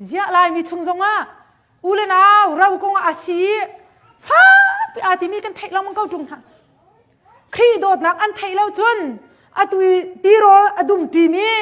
Ziah Laimi chung zongah u le nau ro kong ah a si i fakpi aa timi kan theih lengmang ko ṭung hna. Khrih dawtnak an theih lo cun atu i tirawl a dum ṭimi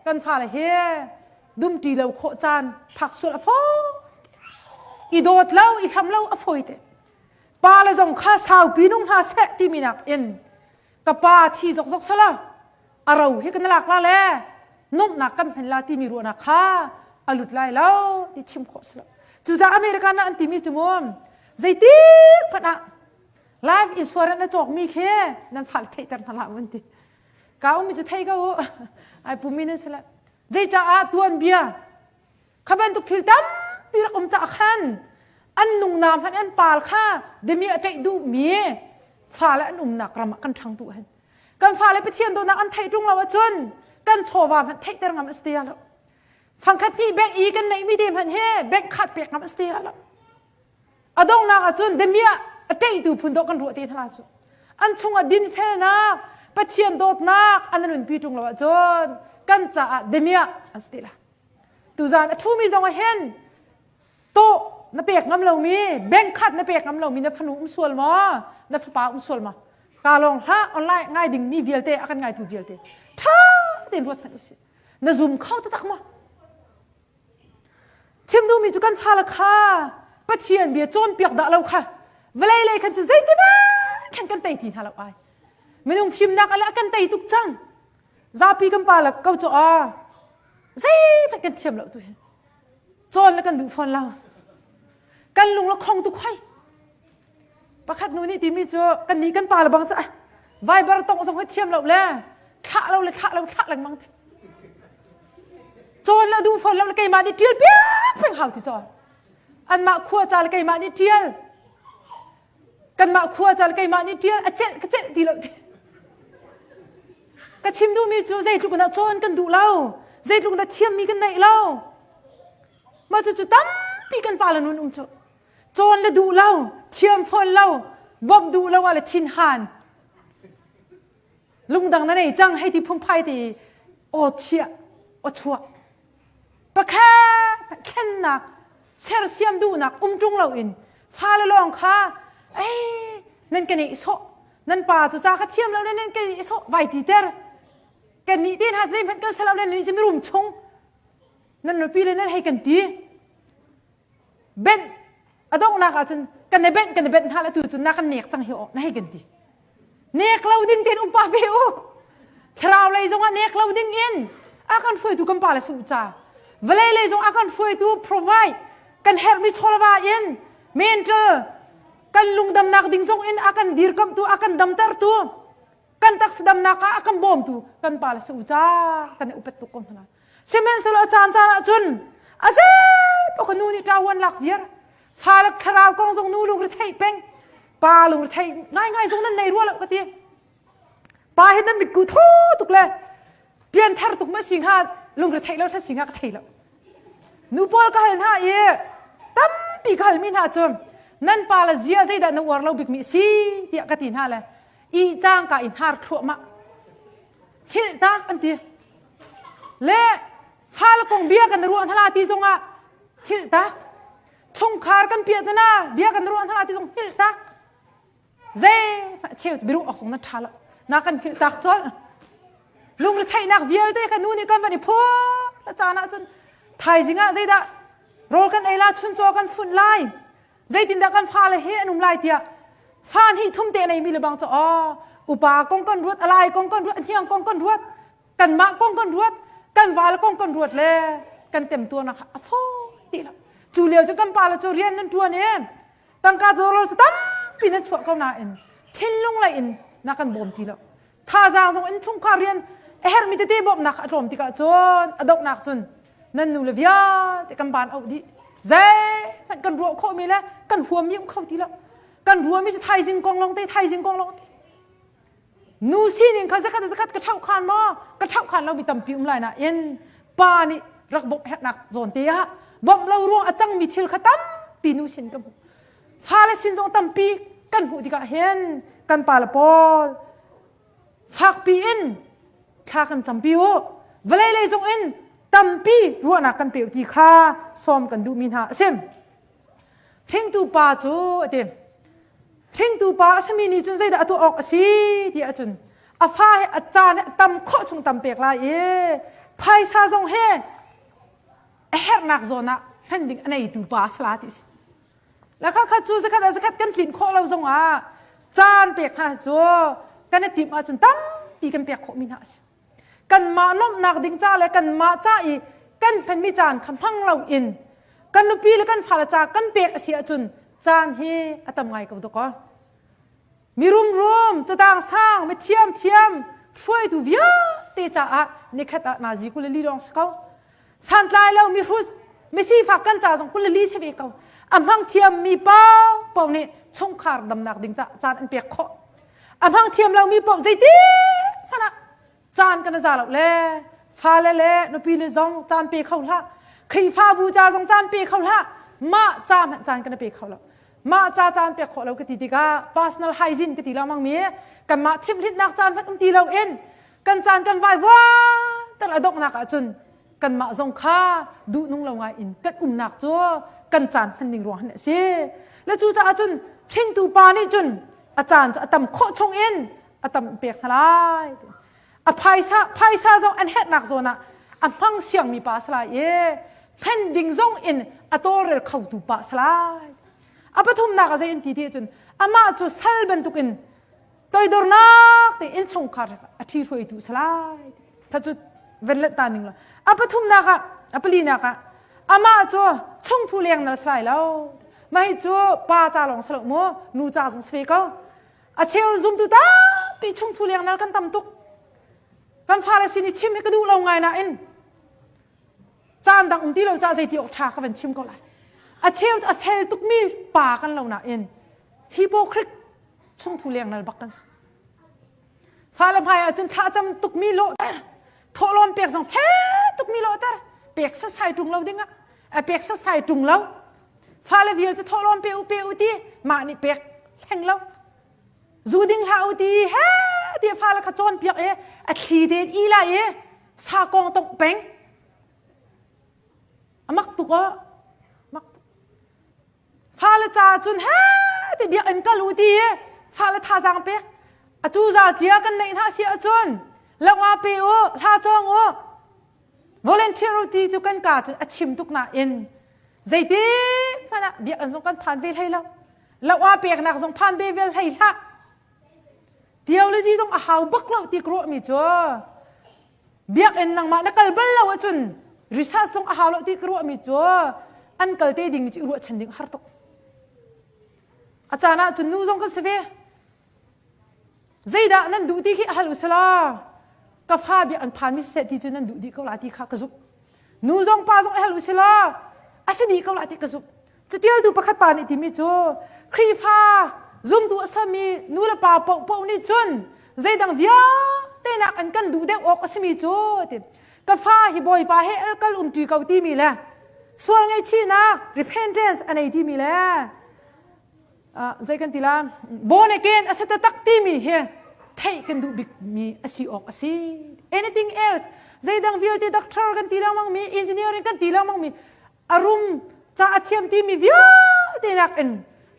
kan fale hi dum ṭi lo khawh caan phak sual a fawi. I dawt lo, i hlam lo a fawi te. Pa le zong kha saupi nung hna seh timi nakin ka pa thi zokzok sala a ro hi kan lak la le nomhnak kan hman la timi ruahnak kha a lut lai lo ti chim khawh si lo. Cucaah America na an timi cu mu zeitik hmanh ah life insurance na cawkmi khi nan fale theihter hna hlah mun ti. Ka ummi cu thei ko u. Ai pumi nan si le. Zeicaah tuanbia Kha bantuk thil tampi rak um caah khan an nungnam hmanh an pal kha demi a ṭaih duhmi fale an umnak ram ah kan ṭhang duh hen. Kan fale Pathian dawtnak an theih ṭung lo ahcun kan chawva hmanh theihter ngam a si ti lo. Fangkhat hnih bank i kan neihmi te hmanh hi bank khat pek ngam a si ti lo. A donghnak ahcun damiah a ṭaihtu phun dawh kan ruah te hna cu. An chungah dinfelnak, Pathian dawtnak an nunpi ṭung lo ahcun kan caah damiah an si ti la. Tuzaan a ṭhumi zong ah hin tawh na pek ngam lomi, bank card na pek ngam lomi na fanu um sual maw? Na fapa um sual maw? Ka lawng hlah online ngai ding mi vialte a kan ngaitu vialte ṭha tein ruat hmanh usih. Na zum kho taktak maw? Chim duhmi cu kan fale kha Pathian bia cawnpiak dah lo kha vawlei lei khan cu zeiti khan kan tei ti hna lo ai. Minung fimnak ale a kan tei tuk cang. Zapi kan pa le ko cu a zeihmanh kan thiam lo tu hi. Cawn le kan duh fawn lo. Kan lung le khong tuk hoi. Pakhat nu nih timi cu kan nih kan pa le bang cu Viber tong zong hi thiam lo le thlah lo le thlah lo thlah lengmang ti. Cawn le duh fawn lo le keimah nih tial piak peng hau ti cawn. Anmah khua ca le keimah nih tial. Kanmah khua ca le keimah nih tial a celh ka celh ti lo ti. Ka chim duhmi cu zeitluk in dah cawn kan duh lo, zeitluk in dah thiammi kan neih lo. Mah cucu tampi kan pa le nun um cu. Cawn le duh lo, thiam fawn lo, bawmh duh lo ah le thinhan. Lungdang na nei cang hei ti phungphai ti aw chiah, aw chuah. Pakhat thlennak, sersiam duhnak um ṭung loin fale lawng kha ei nan ka neih sawh nan pa cu ca ka thiam lo le nan ka neih sawh vai ti ter kan nih te hna zeihmanh kan salo le nan mirum chung nan nupi le nan hei kan ti benh a donghnak ahcun kan i benh kan i benh hna le tu cun na kan nek cang hi aw na hei kan ti nek lo ding tein um pa ve u thlarau lei zongah nek lo ding in a kan hruaitu kan pa le su ca vawlei lei zong a kan hruaitu provide kan herhmi chawlva in mental kan lungdamnak ding zong in a kan dirkamhtu a kan damtertu kan taksa damnak ah a kan bawmtu kan pa le su ca kan i upat tuk ko hna Sihmanhsehlaw a caan caan ahcun a zepaoh kha nu nih ṭavuan lak viar. Fale thlarau kong zong nu lungre theih peng, pa lungre theih ngaingai zong nan nei rua lo ka ti. Pa hi nan mitku thaw tuk le pianthar tuk ma si hnga lungre theih lo thla si hnga ka thei lo. Nu pawl ka hal hna i tampi ka halmi hna cu nan pa le zia zeidah na uar lo bikmi si tiah ka ti hna le i cangka i hnar thluahmah hilh tak an ti. Le fale kong bia kan ruah hna ti zongah hilh tak. Chungkhar kan piah na bia kan ruah hna ti zong hilh tak. Zei cheu biruh awk zong na ṭha lo. Na kan hilh tak col. Lungretheihnak vialte kha nu nih kan van i phur a caan ahcun thaizing ah zeidah rawl kan ei la chuncaw kan funh lai zeitindah kan fale hi an um lai tiah fa hnih thum te nei mi le bang cu aw upa kong kan ruat alai kong kan ruat hniang kong kan ruat kanmah kong kan ruat kan val kong kan ruat le kan temtuarnak a fawi ti lo cu lio cu kan pa le cu rian nan tuan i tangka dollar tampi nan chuah ko nain thinlung lei in na kan bawm ti lo thazaang zong in chungkhar rian a herhmi tete bawmhnak a tlawm tikah cun a donghnak cun nan nu le vialte kan ban auh dih zeihmanh kan ruah khawhmi le kan huammi um kho ti lo kan ruahmi cu thaizing kong lawng te thaizing kong lawng te nu sining kha zakhat zakhat ka ṭhauh khan maw ka ṭhauh khan lo mi tampi um lai nain pa nih rak bawmh herhnak zawn te ah bawmh lo ruang a cangmi thil kha tampi nu sin ka hmuh fale sin zong tampi kan hmuh tikah hin kan pa le pawl fakpi in thla kan campi u vawlei lei zong in. Tampi ruahnak kan pe ti kha sawm kan duhmi hna a si. Hringtu pa cu a ti. Hringtu pa a simi nih cun zeidah a tuah awk a si ti ahcun a fa he a caan he a tam khawh chung tam pek lai i phaisa zong he a herhnak zawn ah hman ding a neitu pa a si la ti si. La kha kha cu zakhat ah zakhat kan tlin khawh lo zong ah caan pek hna cu kan i timh ahcun tampi kan pek khawhmi hna a si. Kanmah lawmhnak ding ca le kanmah ca i kan hmanmi caan kha hmang loin kan nupi le kan fale ca kan pek a si ahcun caan hi a tam ngai ko dawkaw. Mi rumrum, catang sang, mi thiamthiam, hruaitu vialte caah nikhat ah nazi 22 lawng si ko. Santlai lo mi hrut, mi sifak kan ca zong 24 si ve ko. A hmang thiam mi paohpaoh nih chungkhar damnak ding ca caan an pek khawh. A hmang thiam lo mi paoh zeiti hmanh ah caan kan za lo le fale le nupi le zong caan pe kho hlah. Khrihfabu ca zong caan pe kho hlah. Mah ca hmanh caan kan pe kho lo. Mah ca caan pek khawh lo ka ti tikah personal hygiene ka ti lengmang mi kanmah thimhlitnak caan hmanh um ti lo in kan caan kan vai ter a donghnak ahcun kanmah zong kha duhnung lo ngai in kan umnak cu kan caan hman ning ruang hin a si. Le cucaah cun hringtu pa nih cun a caan cu a tam khawh chung in a tam pek hna lai. A phaisa phaisa zong an herhnak zawn ah a hmang siangmi pa a si lai i hman ding zong in a tawlrel khotu pa a si lai. A pathumnak ah zei an ti ti ahcun amah cu sal bantukin toidornak te innchungkhar a ṭhi hruaitu a si lai. Kha cu van lanh ta ning law. A pathumnak ah a palinak ah amah cu chungthu lengnal si lai lo. Mah hi cu pa ca lawng si lo mu nu ca zong si ve ko. A cheu zumtu tampi chungthu lengnal kan tam tuk. Kan fale sin i chim hi ka duh lo ngai nain caan dang um ti lo ca zei ti awk ṭha ka van chim ko lai. A cheu cu a fel tukmi pa kan lo nain hypocrite chungthu lengnal bak kan si. Fale hmai ahcun thlacam tukmi lawhter, thawhlawm pek zong fel tukmi lawhter, pek sasai ṭung lo dingah, a pek sasai ṭung lo. Fale vial cu thawhlawm pe u pe u ti, mah nih pek hleng lo. Zu ding hlah u ti, he ti fale kha cawnpiak i a thli tein i lai i sa kong tongh peng. A mak tuk aw. Mak tuk. Fale ca cun he ti biakinn kal u ti i fale thazaang pek. A cu za cia kan neih hna si ahcun lengwa pe u, hla cawng u. Volunteer u ti cu kan ka cun a chim tuk nain zeitik hmanh ah biakinn zong kan phan ve hlei lo. Loa peknak zong phan ve vel hlei hlah. Theology zong a hau bak lo ti ka ruahmi cu Biakinn nangmah na kal bal lo ahcun research zong a hau lo ti ka ruahmi cu an kal te dingmi cu i ruahchan ding a har tuk. A caan ahcun nu zong kan si ve. Zeidah nan duh ti khi a hal usila ka fa biak an phanmi siseh ti cu nan duh dih ko la ti kha ka zumh. Nu zong pa zong a hal usila a si dih ko la ti ka zumh. Catialtu pakhat pa nih timi cu Khrihfa zumtu a sami nu le pa paohpaoh nih cun zeidang vialte nak an kan duh deuh awk a simi cu ti ka fa hi Bawipa he kal umṭi ko timi le sual ngaihchihnak repentance a nei timi le zei kan ti la born again a si taktak timi hi theih kan duh bikmi a si awk a si anything else zeidang vialte doctor kan ti lengmang mi engineering kan ti lengmang mi a rum ca a thiam timi vialte nakin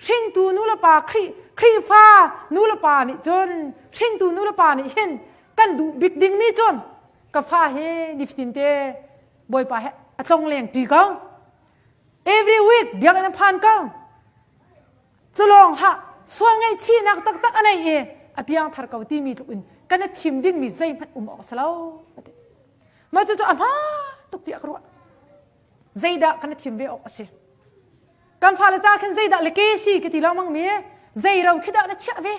hringtu nulepa Khrih Khrihfa nulepa nih cun hringtu nulepa nih hin kan duh bik ding nih cun ka fa hi nifatin te Bawipa he a tlong leng ṭi ko every week biakinn a phan ko culawng hah sual ngaihchihnak taktak a nei i a piangthar ko timi tluk in kan i thim dingmi zeihmanh um awk si lo mah cucu a hmaan tuk tiah ka ruah zeidah kan i thim ve awk a si kan fale ca khin zeidah le ke si ka ti lengmang mi zei ro khi dah na chiah ve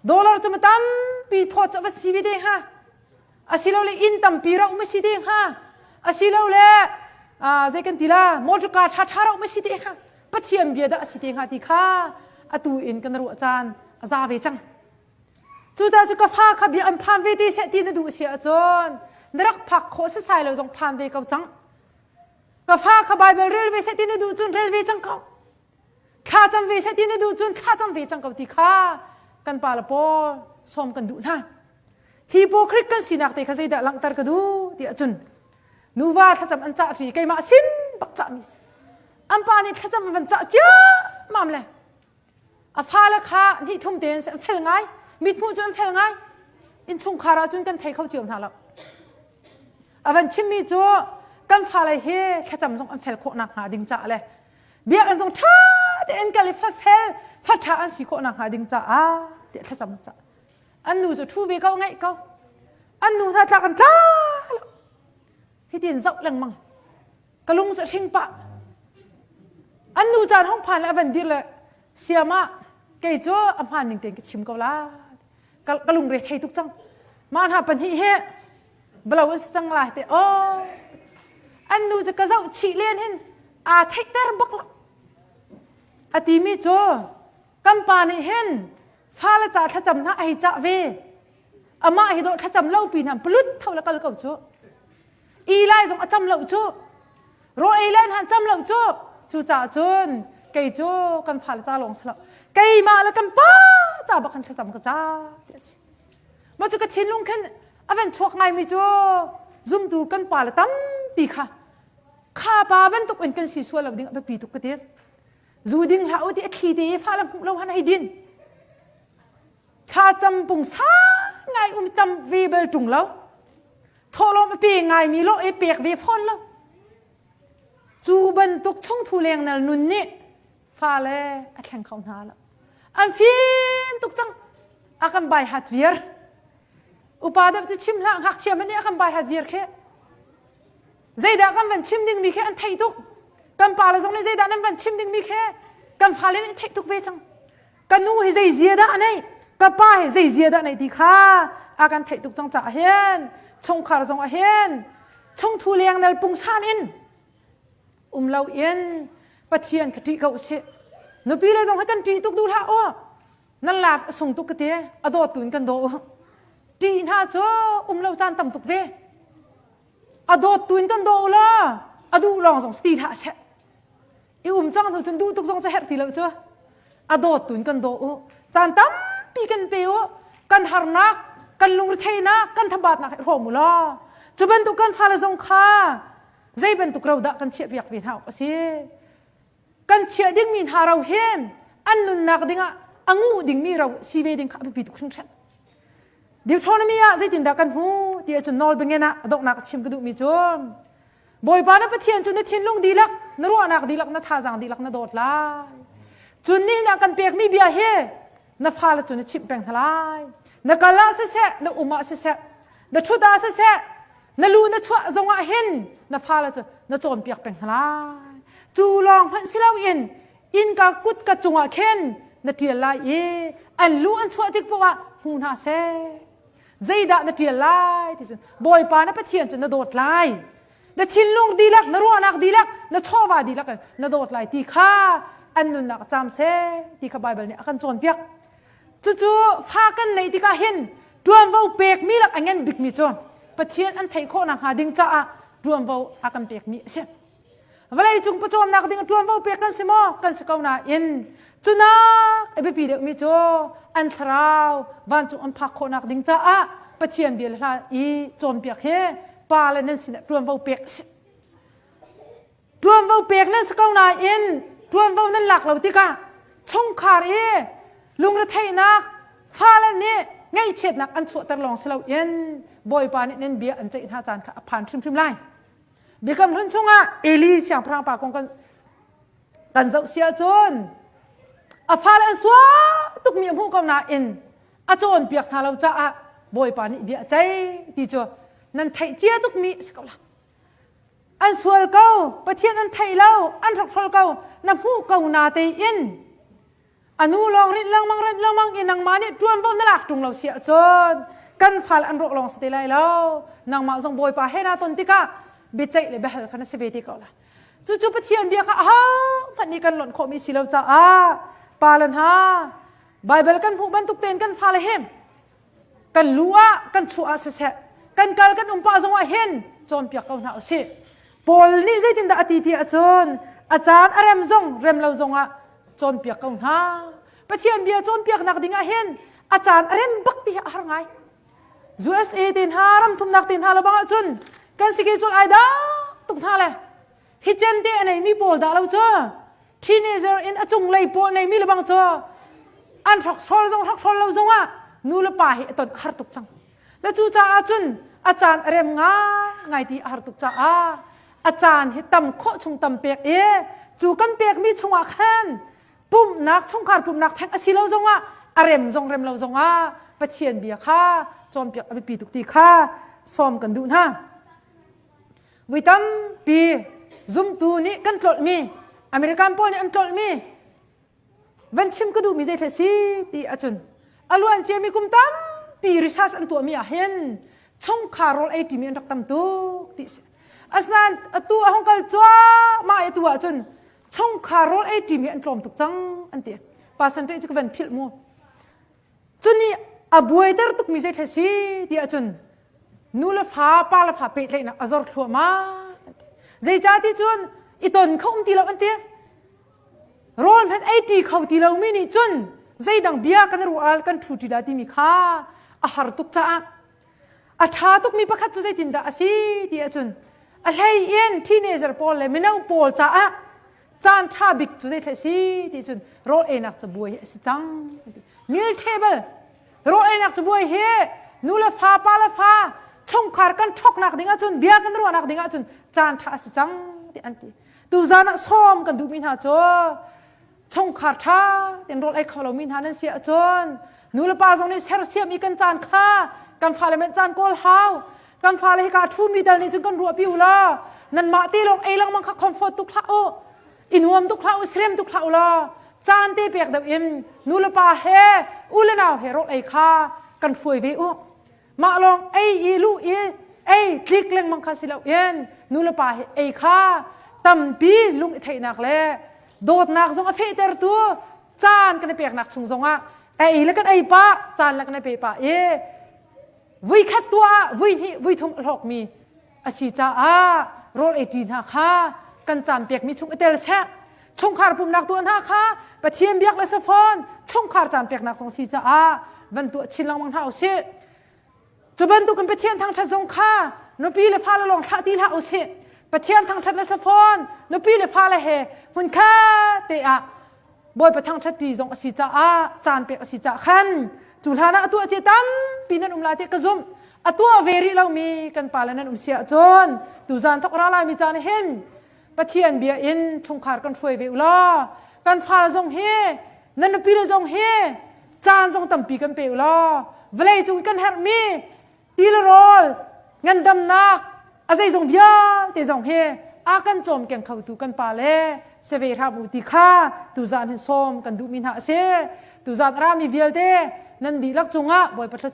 dollar cu ma tampi phawt cu va si ve te hnga asilole inn tampi ra um si te hnga asilole zei kan ti la motor car ṭha ṭha ra um si te hnga pathian bia dah a si te hnga ti kha atu in kan ruah caan a za ve cang Cucaah cu ka fa kha bia an phan ve te seh ti na duh si ahcun na rak phak khawh sasai lo zong phan ve ko cang. Ka fa kha Baibal rel ve seh ti na duh cun rel ve cang ko. Thla cam ve seh ti na duh cun thla cam ve cang ko ti kha kan pa le pawl sawm kan duh hna. Hypocrite kan sinak te kha zeidah langhter ka duh ti ahcun. Nuva thlacam an cah ṭi keimah sin bak cahmi si. An pa nih thlacam an van cah ciammam le a fale kha hnih thum tein an fel ngai mithmuh cu an fel ngai innchungkhar ah cun kan thei kho cio hna lo a van chimmi cu kan fale hi thlacam zong an fel khawh nak hnga ding caah le biakinn zong ṭha tein kal i fa fel fa ṭha an si khawh nak hnga ding caah tiah thlacam cah an nu cu ṭhu ve ko ngaih ko an nu hna tlak an tla lo hitin zoh lengmang ka lung cu hring pah an nu caan hong phan le a van dir le siam ah kei cu a hmaan ning tein ka chim ko la ka, ka lungre thei tuk cang mah hna pahnih hi balo an si cang lai te oh an nu cu ka zoh chih len hin aa theihter bak lo a timi cu kan pa nih hin fale ca thlacam hna a hei cah ve amah hi dawh thlacam lo pi hna palut tho le kal ko cu Eli zong a cam lo cu. Rawl ei len han cam lo cu. Cucaah cun kei cu kan fale ca lawng si lo. Keimah le kan pa ca bak khan thlacam ka ca ti a chim. Mah cu ka thinlung khin a van chuak ngaimi cu zumtu kan pa le tampi kha kha pa bantuk in kan si sual lo ding a biapi tuk ka ti. Zu ding hlah u ti a thli te i fa le hmuh lo han hei din. Thlacam pungsan ngai um cam ve bal ṭung lo. Thawhlawm a pe ngaimi lawh i pek ve fawn lo. Cu bantuk chungthu lengnal nun nih fale a thleng kho hna lo. An fim tuk cang. A kan bai hat viar. Upa deuh cu chim hlah, ngakchia hmanh nih a kan bai hat viar khi. Zeidah kan van chim dingmi khi an theih tuk. Kan pa le zong nih zeidah nan van chim dingmi khi kan fale nih theih tuk ve cang. Ka nu hi zei zia dah a neih ka pa hi zei zia dah a neih ti kha a kan theih tuk cang caah hin chungkhar zong ah hin chungthu lengnal pungsan in um lo in Pathian ka ṭih ko usih nupi le zong hi kan ṭih tuk duh hlah u nan lak a sung tuk ka ti a dawt tu in kan daw u ṭih hna cu um lo caan tam tuk ve a dawt tu in kan daw u law a duh lawng zong si ti hlah seh i um cang hnu cun duh tuk zong cu herh ti lo cu a dawt tu in kan daw u caan tampi kan pe u kan harnak kan lungretheihnak kan thabatnak hi hrawm u law cu bantuk kan fale zong kha zei bantuk ro dah kan chiah piak ve hna awk a si kan chiah dingmi hna ro hin an nunnak dingah a nguh dingmi ro si ve ding kha a biapi tuk hringhran Deuteronomy ah zeitindah kan hmu ti ahcun nawlbiangen ah a donghnak chim ka duhmi cu Bawipa na Pathian cu na thinlung dihlak, na ruahnak dihlak, na thazaang dihlak na dawt lai. Cun nihin ah kan pekmi bia hi na fale cu na chimh peng hna lai. Na kal ah siseh, na um ah siseh, na ṭhut ah siseh, na lu na chuah zongah hin na fale cu na cawnpiak peng hna lai. Cu lawng hmanh si loin innka kutka cungah khin na ṭial lai i an lu an chuah tik paoh ah hmu hna seh. Zeidah na ṭial lai ti cun Bawipa na Pathian cu na dawt lai. Na thinlung dihlak, na ruahnak dihlak, na chawva dihlak in na dawt lai ti kha an nunnak caam seh ti kha Baibal nih a kan cawnpiak. Cucu fa kan neih tikah hin ṭuanvo pekmi lak a ngan bikmi cu Pathian an theih khawh nakhnga ding caah ṭuanvo a kan pekmi a si. Vawleicung pawcawmnak ding ṭuanvo pek kan si maw? Kan si ko nain cunak a biapi deuhmi cu an thlarau vancung an phak khawhnak ding caah Pathian bia le hla i cawnpiak hi pa le nan sinah ṭuanvo pek a si. Ṭuanvo pek nan si ko nain ṭuanvo nan lak lo tikah chungkhar i lungretheihnak fale nih ngaihchiatnak an chuahter lawng si loin Bawipa nih nan bia an ceih hna caan kha a phan hrimhrim lai. Biakam Hlun chungah Eli siangpahrang pa kong kan kan zoh si ahcun a fale an sual tukmi a hmuh ko nain a cawnpiak hna lo caah Bawipa nih bia a ceih ti cu nan theih cia tukmi a si ko la. An sual ko, Pathian an theih lo, an hrokhrol ko, na hmuh ko na tein A nu lawng rinh lengmang rinh lengmang i nangmah nih ṭuanvo na lak ṭung lo si ahcun kan fal an rawh lawng si te lai lo. Nangmah zong Bawipa he naa ton tikah biaceih le biahal kha na si ve te ko lai. Cucu Pathian bia kha ahohmanh nih kan lonh khawhmi si lo caah pa le hna Baibal kan hmuh bantuk tein kan fale hi kan lu ah kan chuah ah siseh kan kal kan um pah zongah hin cawnpiak ko hna usih Paul nih zeitindah a ti ti ahcun a caan a rem zong rem lo zongah cawnpiak ko hna Pathian bia cawnpiaknak ding ah hin a caan a rem bak ti hi a har ngai USA te hna ram thumnak te hna lo bang ahcun Kan schedule ai dang tuk hna le hi cen te a neimi pawl dah lo cu teenager in a cunglei pawl neimi le bang cu an hrokhrol zong hrokhrol lo zong ah nu le pa hi a ton har tuk cang. Le cu caah cun a caan a rem ngai ti a har tuk caah a caan hi tam khawh chung tam pek i cu kan pekmi chungah khan pumhnak chungkhar pumhnak theng a si lo zongah a rem zong rem lo zongah Pathian bia kha cawnpiak a biapi tuk ti kha sawm kan duh hna. Vui tampi zumtu nih kan tlolhmi American pawl nih an tlolhmi van chim ka duhmi zei si ti ahcun a luan ciami kum tampi research an tuahmi ah hin chungkhar rawl ei ṭimi an rak tam tuk ti si. Asinain atu a hong kal cuahmah i atu ahcun chungkhar rawl ei ṭimi an tlawm tuk cang an ti. Percentage cu ka van philh mu. Cuni a buaiter tukmi zei thla si ti ahcun nu le fa pa le fa pehtlaihnak a zor thluahmah. Zeicah ti cun i ton kho um ti lo an ti. Rawl hmanh ei ṭi kho ti lomi nih cun zeidang bia kan ruah kan ṭhu ṭi la timi kha a har tuk caah a ṭha tukmi pakhat cu zeitindah a si ti ahcun a hlei in teenager pawl le mino pawl caah caan ṭha bik cu zeithlei si ti cun rawl einak cabuai hi a si cang meal table rawl einak cabuai hi nu le fa pa le fa chungkhar kan ṭhoknak ding ahcun bia kan ruahnak ding ahcun caan ṭha a si cang ti an ti Tuzan ah sawm kan duhmi hna cu chungkhar ṭha tein rawl ei kho lomi hna nan si ahcun nu le pa zong nih sersiam i kan caan kha kan fale men caan kawl hau kan fale hi ka ṭhumi tal nih cun kan ruahpi u law nanmah te lawng ei lengmang kha comfort tuk hlah u i nuam tuk hlah u sirem tuk hlah u law caan te pek deuh in nu le pa he u le nau he rawl ei kha kan hruai ve u Mah lawng ei i luh i ei tlik lengmang kha si loin nu le pa hi ei kha tampi lung i theihnak le dawtnak zong a fehtertu caan kan i peknak chung zongah ei le kan ei pah caan le kan i pe pah i vuikhat tuah vui hnih vui thum a hlawkmi a si caah rawl ei ṭi hna kha kan caan pekmi chung i tel seh chungkhar pumnak tuah hna kha Pathian biak le safawn chungkhar caan peknak zong si caah van tuah chin lengmang hna usih cu bantukin Pathian thangṭhat zong kha nupi le fale lawng thlah ti hlah usih Pathian thangṭhat le safawn nupi le fale he hmunkhat te ah Bawipa thangṭhat ti zong a si caah caan pek a si caah khan cu hlan ah a tuah cia tampi nan um lai tiah ka zumh a tuah ve rih lomi kan pale nan um si ahcun tuzan thok ra laimi caan hin Pathian bia in chungkhar kan hruai ve u law kan fale zong hi nan nupi le zong hi caan zong tampi kan pe u law vawlei cung kan herhmi ti le rawl ngandamnak a zeizong vialte zong hi a kan cawm keng khotu kan pa le seve hram u ti kha tuzan hin sawm kan duhmi hna a si tuzan rami vialte nan dihlak cungah Bawipa thluachuah.